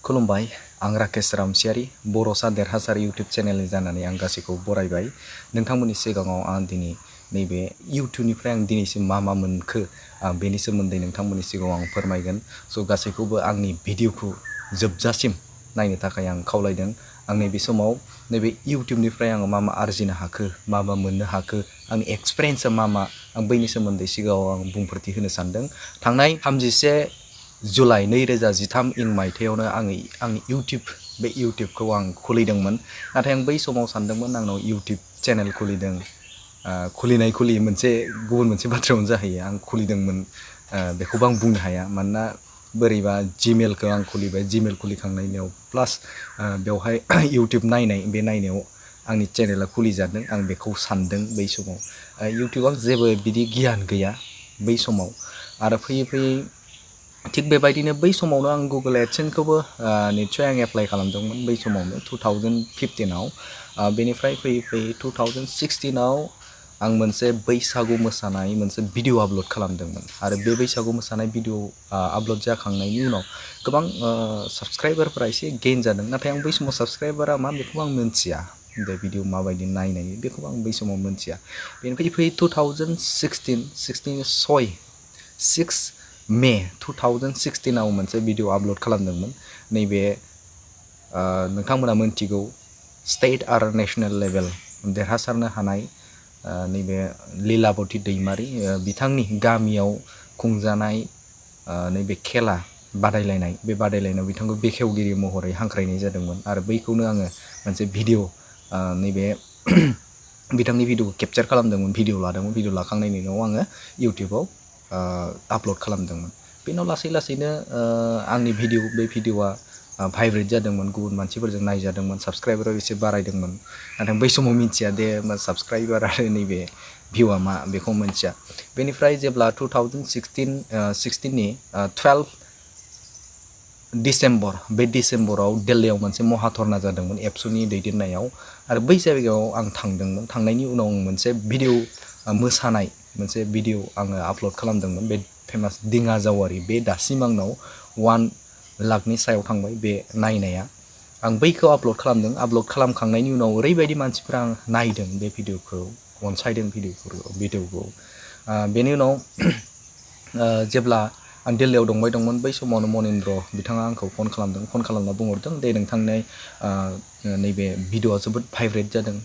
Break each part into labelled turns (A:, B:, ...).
A: खुलुमबाय आं राकेश रामसियारि बर'सा देरहासार इउटिउब चेनेलनि जानानै आं गासैखौ बरायबाय नोंथांमोननि सिगाङाव आं दिनै नैबे इउटिउबनिफ्राय आं दिनैसिम मा मोनखो बेनि सोमोन्दै नोंथांमोननि सिगाङाव आं फोरमायगोन स' गासैखौबो आंनि भिडिअखौ जोबजासिम नायनो थाखाय आं खावलायदों आं नैबे समाव नैबे इउटिउबनिफ्राय आङो मा आरजिनो हाखो मा मोननो हाखो आंनि एक्सपिरियेन्सआ मा आं बैनि सोमोन्दै सिगाङाव आं बुंफोरथि होनो सानदों थांनाय 31 जुलाइ 2013 इं मायथाइयावनो आंनि इउटिउबखौ आं खुलिदोंमोन नाथाय आं बै समाव सानदोंमोन आंनाव इउटिउब चेनेल खुलिदों खुलि मोनसे गुबुन मोनसे बाथ्रायावनो जाहैयो आं खुलिदोंमोन बेखौबो आं बुंनो हाया मानोना बोरैबा जिमेलखौ आं खुलिबाय जिमेल खुलिखांनायनि उनाव प्लास बेवहाय इउटिउब नायनायाव आंनि चेनेला खुलिजादों आं बेखौ सानदों बै समाव इउटिउबआव जेबो बिदि गियान गैया बै समाव आरो फैयै थिग बेबायदिनो बै समावनो आं गुगल एडसेन्सखौबो निस्सय आं एप्लाइ खालामदोंमोन बै समावनो 2015आव बेनिफ्राय फैयै 2016आव आं मोनसे बैसागु मोसानाय मोनसे भिडिअ आपल'ड खालामदोंमोन आरो बे बैसागु मोसानाय भिडिअ आपल'ड जाखांनायनि उनाव गोबां साबस्क्राइबारफोरा एसे गेइन जादों नाथाय आं बै समाव साबस्क्राइबारा मा बेखौ आं मिन्थिया बे भिडिअ माबायदि नायनाय बेखौ आं बै समाव मिन्थिया बेनिफ्राय फैयै 2016 6 मे 2016आव मोनसे भिडिअ आपल'ड खालामदोंमोन नैबे नोंथांमोना मोनथिगौ स्टेट आरो नेशनेल लेभेल देरहासारनो हानाय नैबे लीलावती दैमारी बिथांनि गामियाव खुंजानाय नैबे खेला बादायलायनाय बे बादायलायनायाव बिथांखौ बेखेवगिरि महरै हांख्रायनाय जादोंमोन आरो बैखौनो आङो मोनसे भिडिअ नैबे बिथांनि भिडिअखौ केपचार खालामदोंमोन भिडिअ लादोंमोन भिडिअ लाखांनायनि उनाव आङो इउटिउबाव आपल'ड खालामदोंमोन बेनाव लासैनो आंनि बे भिडिअआ भाइब्रेट जादोंमोन गुबुन मानसिफोरजों नायजादोंमोन साबस्क्राइबारा एसे बारायदोंमन नाथाय बै समाव मिन्थिया दे साबस्क्राइबार आरो नैबे भिउआ मा बेखौ मिन्थिया बेनिफ्राय जेब्ला 2016नि 12 डिसेम्बर बे डिसेम्बराव दिल्लीयाव मोनसे महाधरना जादोंमन एबसुनि दैदेननायाव आरो बै जायगायाव आं थांदोंमोन थांनायनि उनाव मोनसे भिडिअ मोसानाय मोनसे भिडिअ आङो आपल'ड खालामदोंमोन बे फेमास दिङा जावारि बे दासिम आंनाव 1 लाखनि सायाव थांबाय बे नायनाया आं बैखौ आपल'ड खालामदों आपल'ड खालामखांनायनि उनाव ओरैबायदि मानसिफ्रा नायदों बे भिडिअखौ अनसायदों भिडिअखौ बेनि उनाव जेब्ला आं दिल्लीयाव दंमोन बै समावनो मनिन्द्र बिथाङा आंखौ फन खालामना बुंहरदों दे नोंथांनि नैबे भिडिअआ जोबोद भाइब्रेट जादों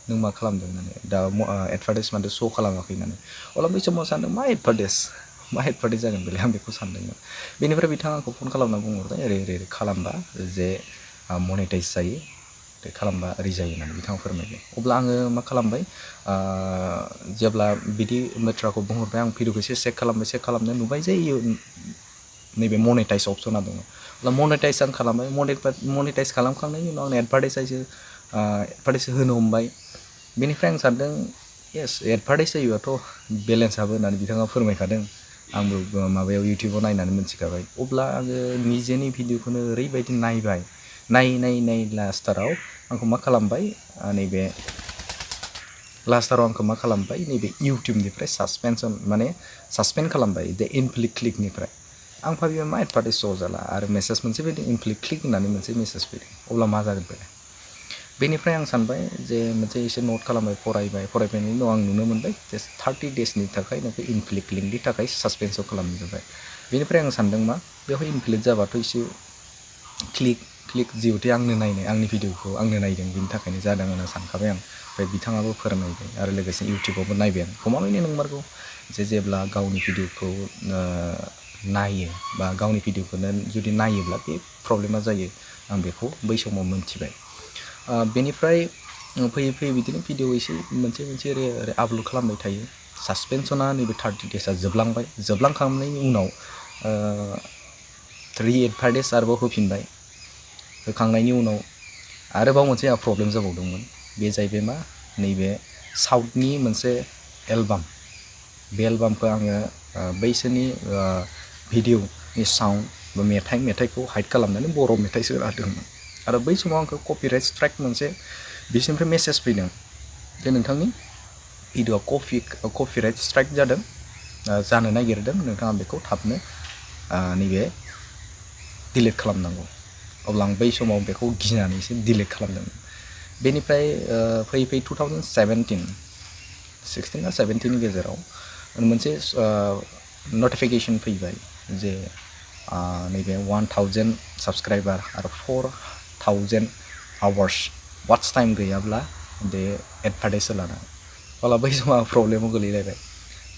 A: नों मा खालामदों होननानै दा एडभार्टाइजमेन्ट श' खालामाखै होननानै अब्ला बै समाव सानदों मा एडभार्टाइज जागोन बेलाय आं बेखौ सानदोंमोन बेनिफ्राय बिथाङा आंखौ फन खालामना बुंहरबाय ओरै खालामबा जे मनेटाइज जायो बे खालामबा ओरै जायो होननानै बिथाङा फोरमायबाय अब्ला आङो मा खालामबाय जेब्ला बिदि बाथ्राखौ बुंहरबाय आं भिडिअखौ एसे चेक खालामनो नुबाय जे नैबे मनेटाइज अपसना दङ अब्ला मनेटाइज आं खालामबाय मनेटाइज खालामखांनायनि उनाव आं एडभार्टाइज होनो हमबाय बेनिफ्राय आं सानदों येस एडभार्टाइज जायोबाथ' बेलेन्स हाबो होननानै बिथाङा फोरमायखादों आंबो माबायाव इउटिउबाव नायनानै मोनथिखाबाय अब्ला आङो निजेनि भिडिअखौनो ओरैबायदि नायबाय नाय लास्टाराव आंखौ मा खालामबाय नैबे इउटिउबनिफ्राय सासपेन्ड खालामबाय दे इनफ्लिक क्लिकनिफ्राय आं भाबिबाय मा एडभार्टाइज श' जाला आरो मेसेज मोनसे फैदों इनफ्लिक क्लिक होननानै मोनसे मेसेज फैदों अब्ला मा जागोन बेनिफ्राय आं सानबाय जे मोनसे एसे नट खालामबाय फरायनायनि उनाव आं नुनो मोनबाय जे 30 डेजनि थाखाय नोंखौ इनफ्लिक लिंकनि थाखाय सासपेन्सन खालामनाय जाबाय बेनिफ्राय आं सानदों मा बेवहाय इनफ्लिक जाबाथ' एसे क्लिक जिहेथु आंनि भिडिअखौ आंनो नायदों बिनि थाखायनो जादों होनना सानखाबाय आं ओमफ्राय बिथाङाबो फोरमायबाय आरो लोगोसे इउटिउबावबो नायबाय आं गमामायैनो नंमारगौ जे जेब्ला गावनि भिडिअखौ नायो बा गावनि भिडिअखौनो जुदि नायोब्ला बे प्रब्लेमा जायो आं बेखौ बै समाव मोनथिबाय बेनिफ्राय फैयै बिदिनो भिडिअ एसे मोनसे ओरै आपल'ड खालामबाय थायो सासपेन्सना नैबे 30 डेजआ जोबलांखांनायनि उनाव एडभार्टाइज आरोबाव होखांनायनि उनाव आरोबाव मोनसे प्रब्लेम जाबावदोंमोन बे जाहैबाय मा नैबे साउथनि मोनसे एलबाम बे एलबामखौ आङो बैसोरनि भिडिअनि साउन्ड बा मेथाइखौ हाइड खालामनानै बर' मेथाइसो होदोंमोन आरो बै समाव आंखौ कपिराइट स्ट्राइक मोनसे बिसोरनिफ्राय मेसेज फैदों जे नोंथांनि भिडिअआ कपिराइट स्ट्राइक जादों जानो नागिरदों नोंथाङा बेखौ थाबनो नैबे डिलिट खालामनांगौ अब्ला आं बै समाव बेखौ गिनानै एसे डिलिट खालामदोंमोन। बेनिफ्राय फैयै फैयै 2017 16 ना 17 नि गेजेराव मोनसे नटिफिकेसन फैबाय जे नैबे 1000 साबस्क्राइबार आरो 4000 आवार्स वाट्स टाइम गैयाब्ला बे एडभार्टाइज होलाना। अब्ला बै समाव प्रब्लेमाव गोलैलायबाय।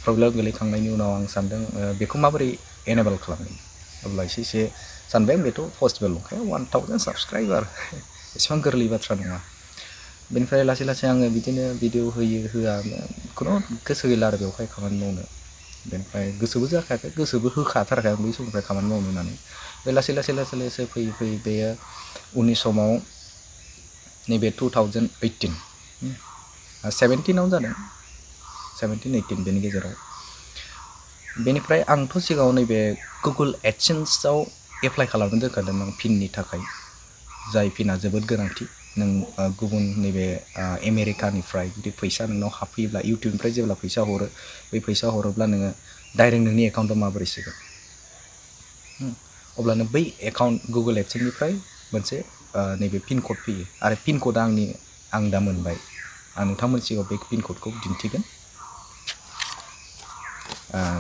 A: प्रब्लेमाव गोलैखांनायनि उनाव आं सानदों बेखौ माबोरै एनेबल खालामनो। अब्ला एसे सानबाय आं बेथ' पसिबल नंखाया 1000 साबस्क्राइबार एसेबां गोरलै बाथ्रा नङा। बेनिफ्राय लासै लासै आङो बिदिनो भिडिअ होयो होआ खुनु गोसो गैला आरो बेवहाय खामानि मावनो। बेनिफ्राय गोसोबो जाखायाखै, गोसोबो होखाथाराखै आं बै समनिफ्राय खामानि मावनो होननानै। बे लासै लासै फैयै फैयै बेयो उननि समाव नैबे 2018 17 आव जादों, 17-18 बेनि गेजेराव। बेनिफ्राय आंथ' सिगाङाव नैबे गुगोल एडसेन्सआव एप्लाइ खालामनो दोनखादोंमोन पिननि थाखाय, जाय पिना जोबोद गोनांथि। नों गुबुन नैबे आमेरिकानिफ्राय जुदि फैसा नोंनाव हाबफैयोब्ला इउटुबनिफ्राय जेब्ला फैसा हरो, बै फैसा हरोब्ला नोङो डाइरेक्ट नोंनि एकाउन्टआव माबोरै सोगोन? अब्लानो बै एकाउन्ट गुगोल एडसेन्सनिफ्राय मोनसे नैबे पिन कड फैयो आरो पिन कडआ आं दा मोनबाय। आं नोंथांमोननि सिगाङाव बे पिन कडखौ दिन्थिगोन।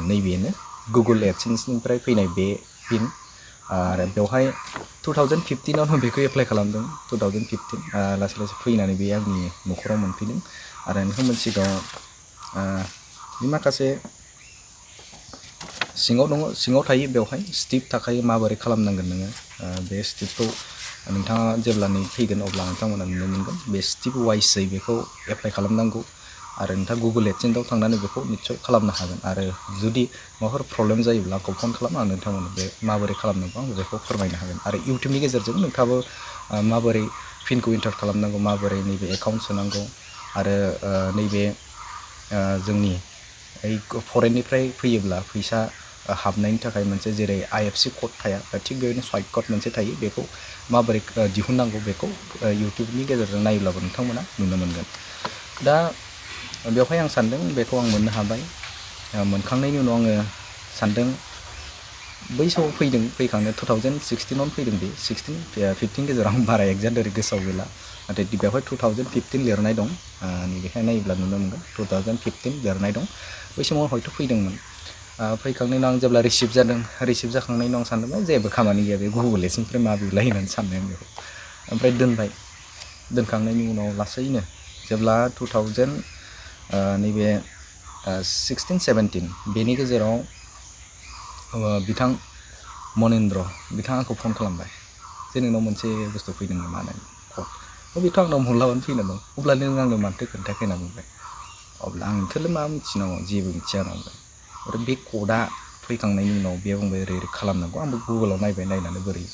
A: नैबेनो गुगोल एडसेन्सनिफ्राय फैनाय बे पिन आरो बेवहाय 2015आवनो बेखौ एप्लाइ खालामदों। 2015 लासै लासै फैनानै बे आंनि न'खराव मोनफैदों आरो नोंथांमोननि सिगाङाव बे माखासे सिङाव थायो बेवहाय स्टेप थाखायो माबोरै खालामनांगोन नोङो। बे स्टेपखौ नोंथाङा जेब्लानो फैगोन अब्ला नोंथांमोना नुनो मोनगोन। बे स्टेप वाइसयै बेखौ एप्लाइ खालामनांगौ आरो नोंथाङा गुगोल एडसेन्सआव थांनानै बेखौ निस्सय खालामनो हागोन। आरो जुदि माबाफोर प्रब्लेम जायोब्ला आंखौ फन खालाम, आं नोंथांमोननो बे माबोरै खालामनांगौ आं बेखौ फोरमायनो हागोन। आरो इउटुबनि गेजेरजों नोंथाङाबो माबोरै पिनखौ एन्टार खालामनांगौ, माबोरै नैबे एकाउन्ट सोनांगौ आरो नैबे जोंनि फरेननिफ्राय फैयोब्ला फैसा हाबनायनि थाखाय मोनसे जेरै IFSC कड थाया, थिग बेबायदिनो स्वाइप कड मोनसे थायो। बेखौ माबोरै दिहुननांगौ बेखौ इउटुबनि गेजेरजों नायोब्लाबो नोंथांमोना नुनो मोनगोन। दा बेवहाय आं सानदों बेखौ आं मोननो हाबाय। मोनखांनायनि उनाव आङो सानदों बै समाव फैखांनो 2016आवनो फैदों। बे 16-15 गेजेराव आं बारा एक्जेक्ट गोसोआव गैला, नाथाय बेवहाय 2015 लिरनाय दं। नैबेहाय नायोब्ला नुनो मोनगोन 2015 लिरनाय दं। बै समाव हयथ' फैदोंमोन। फैखांनायनि उनाव आं जेब्ला रिसिभ जाखांनायनि उनाव आं सानदोंमोन जेबो खामानि गैया, बे गुगोल एडसेन्सनिफ्राय मा बिलाय होननानै सानदों आं बेखौ। ओमफ्राय दोनखांनायनि उनाव लासैनो जेब्ला 2000 नैबे 16-17 बेनि गेजेराव बिथां मनेन्द्र बिथाङा आंखौ फन खालामबाय जे नोंनाव मोनसे बुस्थु फैदों नामा होननानै कड। बेथ' आंनाव हरलाबानो फैना दं, अब्ला नों आंनो मानोथो खोन्थायाखै होनना बुंबाय। अब्ला आं नोंसोरलाय मा मिथिनांगौ, जेबो मिथिया होनना बुंबाय। आरो बे क'डआ फैखांनायनि उनाव बे बुंबाय ओरै खालामनांगौ। आंबो गुगोलाव नायनानै बोरै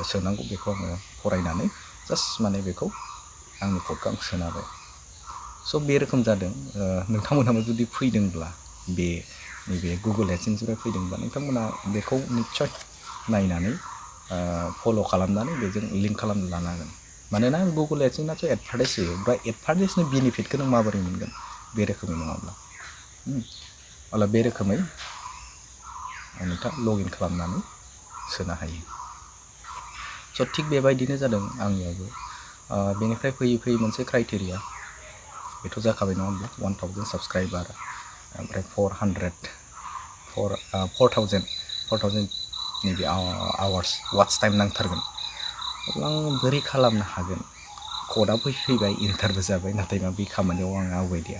A: सोनांगौ बेखौ आङो फरायनानै जास्ट माने बेखौ आंनि क'डखौ आं सोनाबाय। स' बे रोखोम जादों। नोंथांमोनहाबो जुदि फैदोंब्ला नैबे गुगोल एडसेन्सनिफ्राय फैदोंब्ला नोंथांमोना बेखौ निस्सय नायनानै फल' खालामनानै बेजों लिंक खालामना लानांगोन। मानोना गुगोल एडसेन्सआथ' एडभार्टाइज होयो, बा एडभार्टाइजनि बेनिफिटखौ नों माबोरै मोनगोन बे रोखोमै नङाब्ला। अब्ला बे रोखोमै नोंथाङा लगइन खालामनानै सोनो हायो। स' थिग बेबायदिनो जादों आंनियावबो। बेनिफ्राय फैयै मोनसे क्राइटेरिया बेथ' जाखाबाय नङा होमब्ला 1000 साबस्क्राइबार, ओमफ्राय 4000 नैबे आवार्स वाट्स टाइम नांथारगोन। अब्ला आं बोरै खालामनो हागोन? क'डआ फैबाय, इन्टारबो जाबाय, नाथाय मा बे खामानियाव आं आवगायदिया।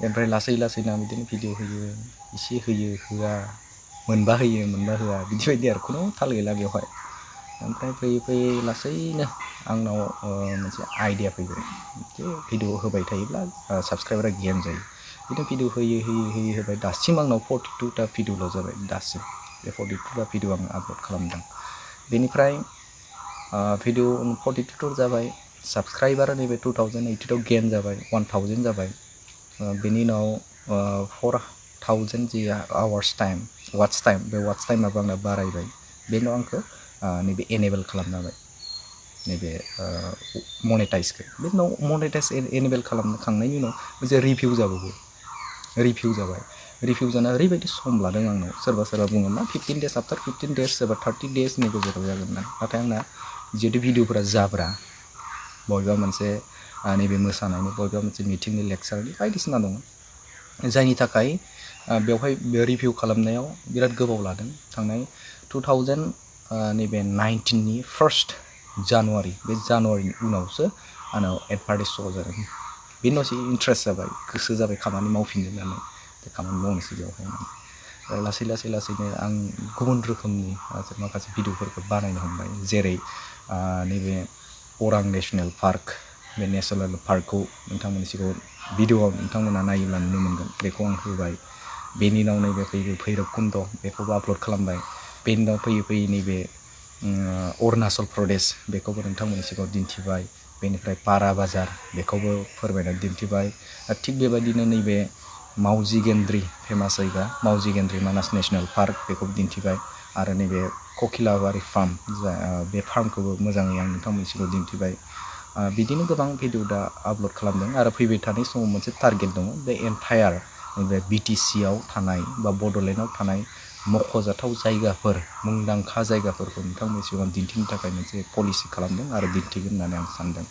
A: ओमफ्राय लासै लासैनो बिदिनो भिडिअ होयो, एसे होयो होआ, मोनबा होयो मोनबा होआ, बिदि बायदि आरो खुनु थाल गैला बेवहाय। ओमफ्राय फैयै लासैनो आंनाव मोनसे आइडिया फैबाय जे भिडिअ होबाय थायोब्ला साबस्क्राइबारा गियान जायो। बिदिनो भिडिअ होबाय। दासिम आंनाव 42टा भिडिअल' जाबाय दासिम। बे 42टा भिडिअ आं आपल'ड खालामदों। बेनिफ्राय भिडिअ 42 जाबाय, साबस्क्राइबारा नैबे 2018आव गेन जाबाय, 1000 जाबाय। बेनि उनाव 4000 जि वाट्स टाइम, बे वाट्स टाइमाबो आंना बारायबाय। बे उनाव आंखौ नैबे एनेबल खालामना होबाय, नैबे मनेटाइजखौ। बे उनाव मनेटाइज एनेबल खालामखांनायनि उनाव मोनसे रिभिउ जाबाय। रिभिउ जाना ओरैबायदि सम लादों आंनाव। सोरबा बुङो मा 15 days, आफ्टार 15 days, सोरबा 30 daysनि गेजेराव जागोन होननानै। नाथाय आंना जिहेतु भिडिअफोरा जाब्रा बबेबा मोनसे नैबे मोसानायनि बबेबा मोनसे मिटिंनि लेक्सारनि बायदिसिना दङ जायनि थाखाय बेवहाय रिभिउ खालामनायाव बिराद गोबाव लादों थांनाय 2019नि 1 जानुवारि बे जानुवारिनि उनावसो आंनाव एडभार्टाइज श' जादों बेनि उनावसो इन्ट्रेस्ट जाबाय गोसो जाबाय खामानि मावफिननो होननानै बे खामानि मावनोसै बेवहाय लासैनो आं गुबुन रोखोमनि माखासे भिडिअफोरखौ बानायनो हमबाय जेरै नैबे अरां नेसनेल पार्क बे नेसनेल पार्कखौ नोंथांमोननि सिगाङाव भिडिअआव नोंथांमोना नायोब्ला नुनो मोनगोन बेखौ आं होबाय बेनि उनाव नैबे फैयो भैरबकुन्द बेखौबो आपल'ड खालामबाय बेनि उनाव फैयै नैबे अरुणाचल प्रदेश बेखौबो नोंथांमोननि सिगाङाव दिन्थिबाय बेनिफ्राय पारा बाजार बेखौबो फोरमायनानै दिन्थिबाय थिग बेबायदिनो नैबे मावजि गेन्द्रि फेमास जायगा मावजि गेन्द्रि मानास नेसनेल पार्क बेखौबो दिन्थिबाय आरो नैबे ककिलाबारि फार्म बे फार्मखौबो मोजाङै आं नोंथांमोननि सिगाङाव दिन्थिबाय बिदिनो गोबां भिडिअ दा आपल'ड खालामदों आरो फैबाय थानाय समाव मोनसे टारगेट दङ बे एन्टायार नैबे BTCआव थानाय बा बड'लेण्डआव थानाय मख'जाथाव जायगाफोर मुंदांखा जायगाफोरखौ नोंथांमोननि सिगाङाव दिन्थिनो थाखाय मोनसे पलिसि खालामदों आरो दिन्थिगोन होननानै आं सानदों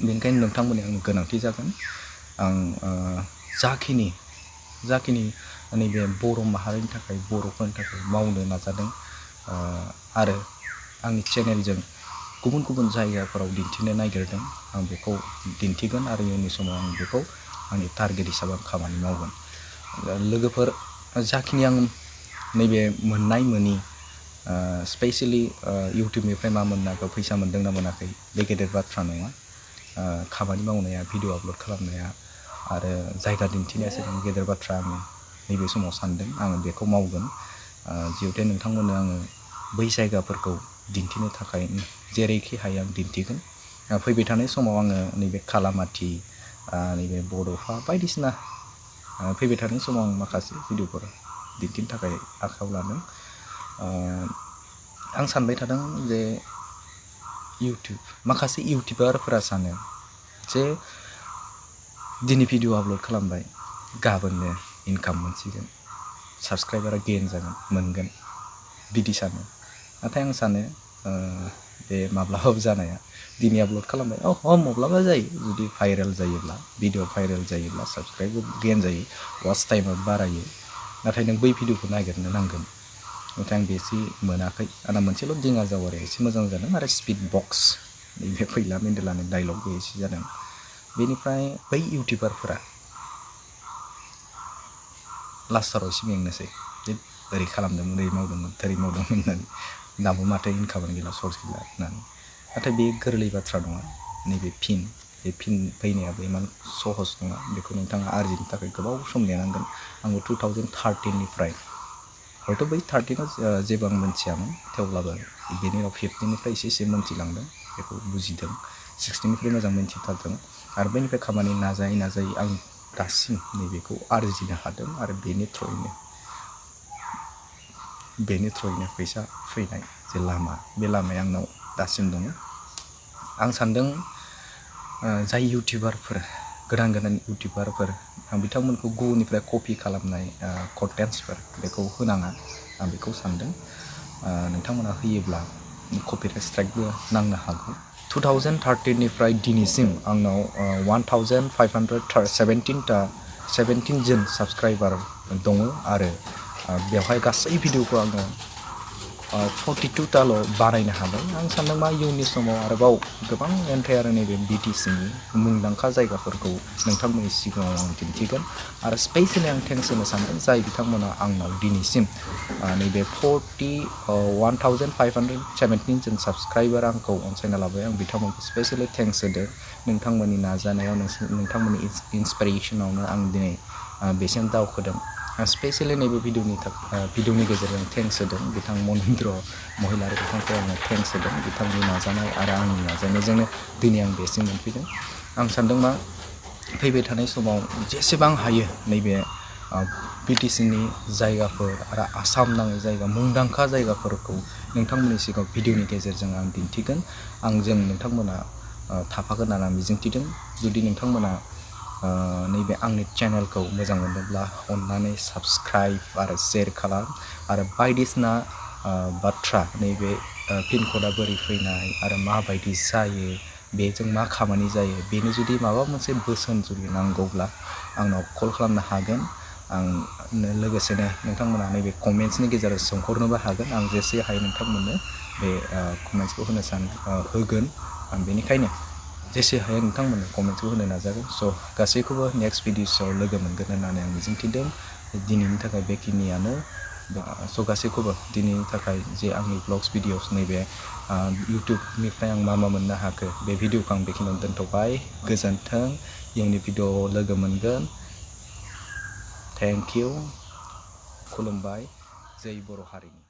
A: बेनिखायनो नोंथांमोननि आंनो गोनांथि जागोन आं जाखिनि नैबे बर' माहारिनि थाखाय बर'फोरनि थाखाय मावनो नाजादों आरो आंनि चेनेलजों गुबुन जायगाफोराव दिन्थिनो नागिरदों आं बेखौ दिन्थिगोन आरो इयुननि समाव आं बेखौ आंनि टारगेट हिसाबै खामानि मावगोन लोगोफोर जाखिनि आं नैबे मोननाय मोनि स्पेसियेलि इउटिउबनिफ्राय मा मोनाखै फैसा मोन्दों ना मोनाखै बे गेदेर बाथ्रा नङा खामानि मावनाया भिडिअ आपल'ड खालामनाया आरो जायगा दिन्थिनायासो गेदेर बाथ्रा आङो नैबे समाव सानदों आङो बेखौ मावगोन जिहेतु नोंथांमोननो आङो बै जायगाफोरखौ दिन्थिनो थाखाय जेरैखि हायो आं दिन्थिगोन फैबाय थानाय समाव आङो नैबे खालामाथि नैबे बड'फा बायदिसिना फैबाय थानाय समाव आं माखासे भिडिअफोर दिन्थिनो थाखाय आखायाव लादों आं सानबाय थादों जे माखासे इउटिउबारफोरा सानो जे दिनै भिडिअ आपल'ड खालामबाय गाबोननो इनकाम मोनसिगोन साबस्क्राइबारा गेइन जागोन मोनगोन बिदि सानो नाथाय आं सानो बे माब्लाबाबो जानाया दिनै आपल'ड खालामबाय माब्लाबा जायो जुदि भाइरेल जायोब्ला भिडिअ भाइरेल जायोब्ला साबस्क्राइब गेइन जायो वाच टाइमा बारायो नाथाय नों बै भिडिअखौ नागिरनो नांगोन नाथाय आं बेसो मोनाखै आंना मोनसेल' दिङा जावारिया एसे मोजां जादों आरो स्पिड बक्स नैबे फैला मेन्देलानि डायलग बे एसे जादों बेनिफ्राय बै इउटिउबारफोरा लास्टाराव एसे मेंनोसै जे ओरै खालामदोंमोन ओरै मावदोंमोन होननानै दाबो माथो इनकामानो गैला सर्स गैला होननानै नाथाय बे गोरलै बाथ्रा नङा नैबे बे फिन फैनायाबो इमान सहस नङा बेखौ नोंथाङा आरजिनो थाखाय गोबाव सम नेनांगोन आंबो 2013निफ्राय हयथ' बै 13आव जेबो आं मोनथियामोन थेवब्लाबो बेनि उनाव 15निफ्राय एसे मोनथिलांदों बेखौ बुजिदों 16निफ्राय मोजां मोनथिथारदों आरो बेनिफ्राय खामानि नाजायै आं दासिम नैबेखौ आरजिनो हादों आरो बेनि थ्रयैनो फैसा फैनाय जे लामा बे लामाया आंनाव दासिम दङ आं सानदों जाय इउटिउबारफोर गोदान इउटिउबारफोर आं बिथांमोनखौ गुबुननिफ्राय कपि खालामनाय कन्टेन्ट्सफोर बेखौ होनाङा आं बेखौ सानदों नोंथांमोना होयोब्ला कपिराइट स्ट्राइकबो नांनो हागौ 2013निफ्राय दिनैसिम आंनाव 1517 जन साबस्क्राइबार दङ आरो बेवहाय गासै भिडिअखौ आङो 42टाल' बानायनो हाबाय आं सानदों मा इयुननि समाव आरोबाव गोबां एन्टायार नैबे BTCनि मुंदांखा जायगाफोरखौ नोंथांमोननि सिगाङाव आं दिन्थिगोन आरो स्पेसियेलि आं थेंक्स होनो सानदों जाय बिथांमोना आंनाव दिनैसिम नैबे 1517 जन साबस्क्राइबार आंखौ अनसायना लाबाय आं बिथांमोनखौ स्पेसियेलि थेंक्स होदों नोंथांमोननि नाजानायाव नोंथांमोननि इन्सपिरेसनावनो आं दिनै बेसिम दावखोदों आं स्पेसियेलि नैबे भिडिअनि गेजेरजों थेंक्स होदों बिथां मनिन्द्र महिलारि बिथांखौ आङो थेंक्स होदों बिथांनि नाजानाय आरो आंनि नाजानायजोंनो दिनै आं बेसिम मोनफैदों आं सानदों मा फैबाय थानाय समाव जेसेबां हायो नैबे BTCनि जायगाफोर आरो आसाम नाङै जायगा मुंदांखा जायगाफोरखौ नोंथांमोननि सिगाङाव भिडिअनि गेजेरजों आं दिन्थिगोन आंजों नोंथांमोना थाफागोन होननानै आं मिजिंथिदों जुदि नोंथांमोना नैबे आंनि चेनेलखौ मोजां मोनोब्ला अननानै साबस्क्राइब आरो शेयार खालाम आरो बायदिसिना बाथ्रा नैबे पिन क'डा बोरै फैनाय आरो माबायदि जायो बेजों मा खामानि जायो बेनि जुदि माबा मोनसे बोसोन जुदि नांगौब्ला आंनाव कल खालामनो हागोन। आं लोगोसेनो नोंथांमोना नैबे कमेन्ट्सनि गेजेराव सोंहरनोबो हागोन। आं जेसे हायो नोंथांमोननो बे कमेन्ट्सखौ होगोन। आं बेनिखायनो जेसे हायो नोंथांमोननो कमेन्ट्सखौ होनो नाजागोन। स' गासैखौबो नेक्स्ट भिडिअसआव लोगो मोनगोन होननानै आं मिजिंथिदों। दिनैनि थाखाय बेखिनियानो। स' गासैखौबो दिनैनि थाखाय जे आंनि ब्लग्स भिडिअस नैबे इउटुबनिफ्राय आं मा मोननो हाखो बे भिडिअखौ आं बेखिनियावनो दोनथ'बाय। गोजोन्थों। इयुननि भिडिअआव लोगो मोनगोन। Thank you. खुलुमबाय। जै बर' हारिनि।